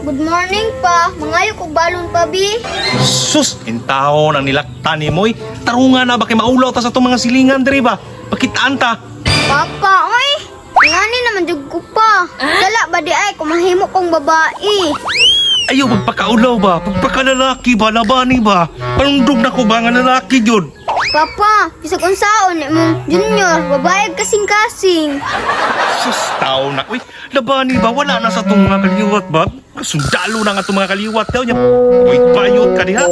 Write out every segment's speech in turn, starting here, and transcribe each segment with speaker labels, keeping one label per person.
Speaker 1: Good morning pa. Mangayo kog balon pa, bi.
Speaker 2: Sus, intawon ang nilaktan ni Moy. Tarungan na ba kay maulaw ta sa itong mga silingan diri ba? Pakitaan ta.
Speaker 1: Papa, oy. Ngani naman jud ko pa. Dala ba di ay kumahimo kong babae.
Speaker 2: Ayaw magpakaulaw ba? Pagpakalalaki ba? Labani ba? Panundog na ko ba nga lalaki yun?
Speaker 1: Papa, bisag unsaon imong junior, babae kasing-kasing.
Speaker 2: Sus, tao na. Uy, labani ba? Wala na sa itong mga kaliwat ba? Sundalo na nga itong mga kaliwat daw niya. Uy, bayot ka diha.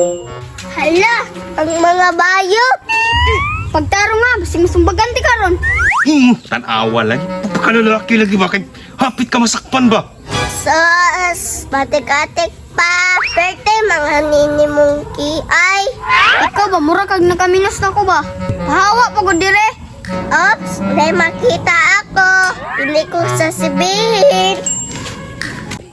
Speaker 1: Hala, ang mga bayot. Pagtaro nga, basig masumbagan ti karon.
Speaker 2: Tanawa lagi. Pagpakalalaki lagi ba? Kay hapit ka masakpan ba?
Speaker 1: Sus, batik-atik pa. Perte mga nini mong ay. Ikaw ba, mura kag nakaminos na ko ba? Pahawa pa ko dire. Ops, may makita ako. Hindi ko sasabihin.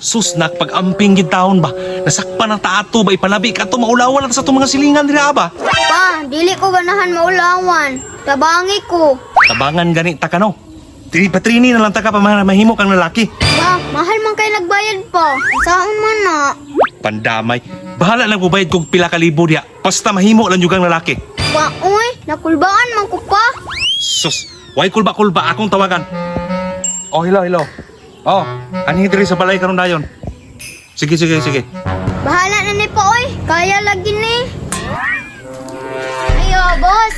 Speaker 2: Sus, nakpag-amping gid taon ba? Nasakpan ang taato ba? Ipalabi ka to, maulawan na sa itong mga silingan dira ba?
Speaker 1: Pa, dili ko ganahan maulawan. Tabangi ko.
Speaker 2: Tabangan gani ta ka no. Dili patrini na lang ta ka pa mahimo kang lalaki.
Speaker 1: Ba, mahal man kay nagbayad pa. Saan man na?
Speaker 2: Pandamay. Bahala lang gubayad kog pila ka libo diha. Basta mahimo lang yung kang lalaki.
Speaker 1: Pa, uy, nakulbaan man ko pa.
Speaker 2: Sus, way kulba-kulba akong tawagan. Oh, hello, hello. Oh, anhi diri sa balay karon dayon. Sige, sige, sige.
Speaker 1: Bahala na ni pa, oy. Kaya lagi ni. Ayo, boss.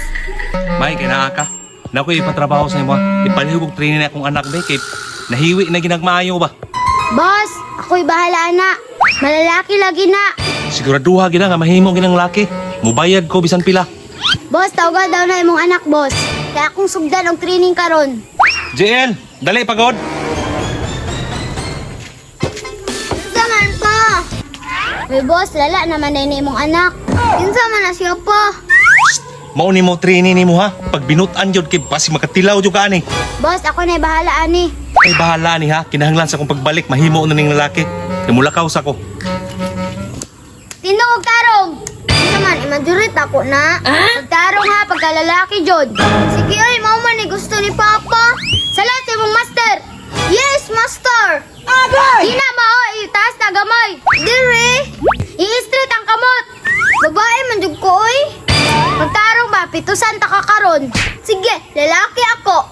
Speaker 2: May kay naa ka. Nako ipatrabaho sa imo. Ipalihog og training na akong anak ba kay nahiwi na ginagmaayo ba.
Speaker 1: Boss, ako'y bahala na. Malalaki lagi na.
Speaker 2: Siguraduha gina nga mahimo ginang laki. Mubayad ko bisan pila.
Speaker 1: Boss, tawagan daw na imong anak, boss. Kaya akong sugdan og training karon.
Speaker 2: JL, dali pagod.
Speaker 1: Kinsa man pa? Uy, boss, lala naman na ini imong anak. Kinsa man na siya pa?
Speaker 2: Mao ni mo training nimo ha. Pag binutan jud kay basi makatilaw jud ka ani.
Speaker 1: Boss, ako na bahala ani.
Speaker 2: Kay bahala ni ha, kinahanglan sa akong pagbalik mahimo na ning lalaki. Kay mulakaw sa ko.
Speaker 1: Tindog og tarong. Kinsa man imajurit ako na. Pagtarong ha, pagkalalaki jud. Sige oy, mao man ni gusto ni Papa. Salat sa imong master. Yes, master. Agay! Di na mao, itaas na gamay. Dire. I-street ang kamot. Babae man jud ko oy. Pagtarong ba, pitusan ta ka karon. Sige, lalaki ako.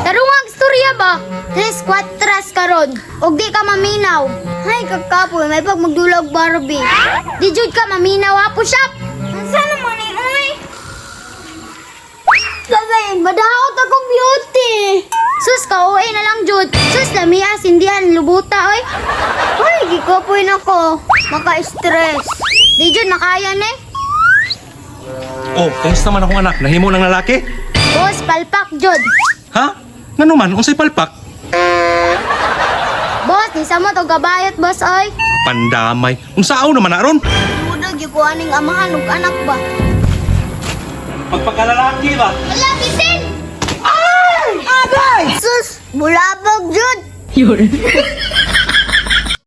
Speaker 1: Tarong ang istorya ba? Tres kwatras karon. Og di ka maminaw. Hay kakapoy, may pag magdulag Barbie. Di jud ka maminaw ha, push up. Unsa naman ni oy? Gagayin, madaot akong beauty. Sus, kauwi na lang, Jud. Sus, lamia, sindihan, lubuta, oy. Ay, gikapoy na ko. Maka-stress. Di, Jud, makaya ni.
Speaker 2: Oh, kumusta man akong anak? Nahimo ng lalaki?
Speaker 1: Boss, palpak, Jud.
Speaker 2: Ha? Ngano man unsay palpak?
Speaker 1: Boss, ni samot og kabayot, boss, oy.
Speaker 2: Pandamay. Unsaon naman na ron?
Speaker 1: Mudag, yung aning amahan og anak ba?
Speaker 2: Pagpakalalaki ba?
Speaker 1: Wala, bisin! Ay! Agay! Sus, bulabog, Jud!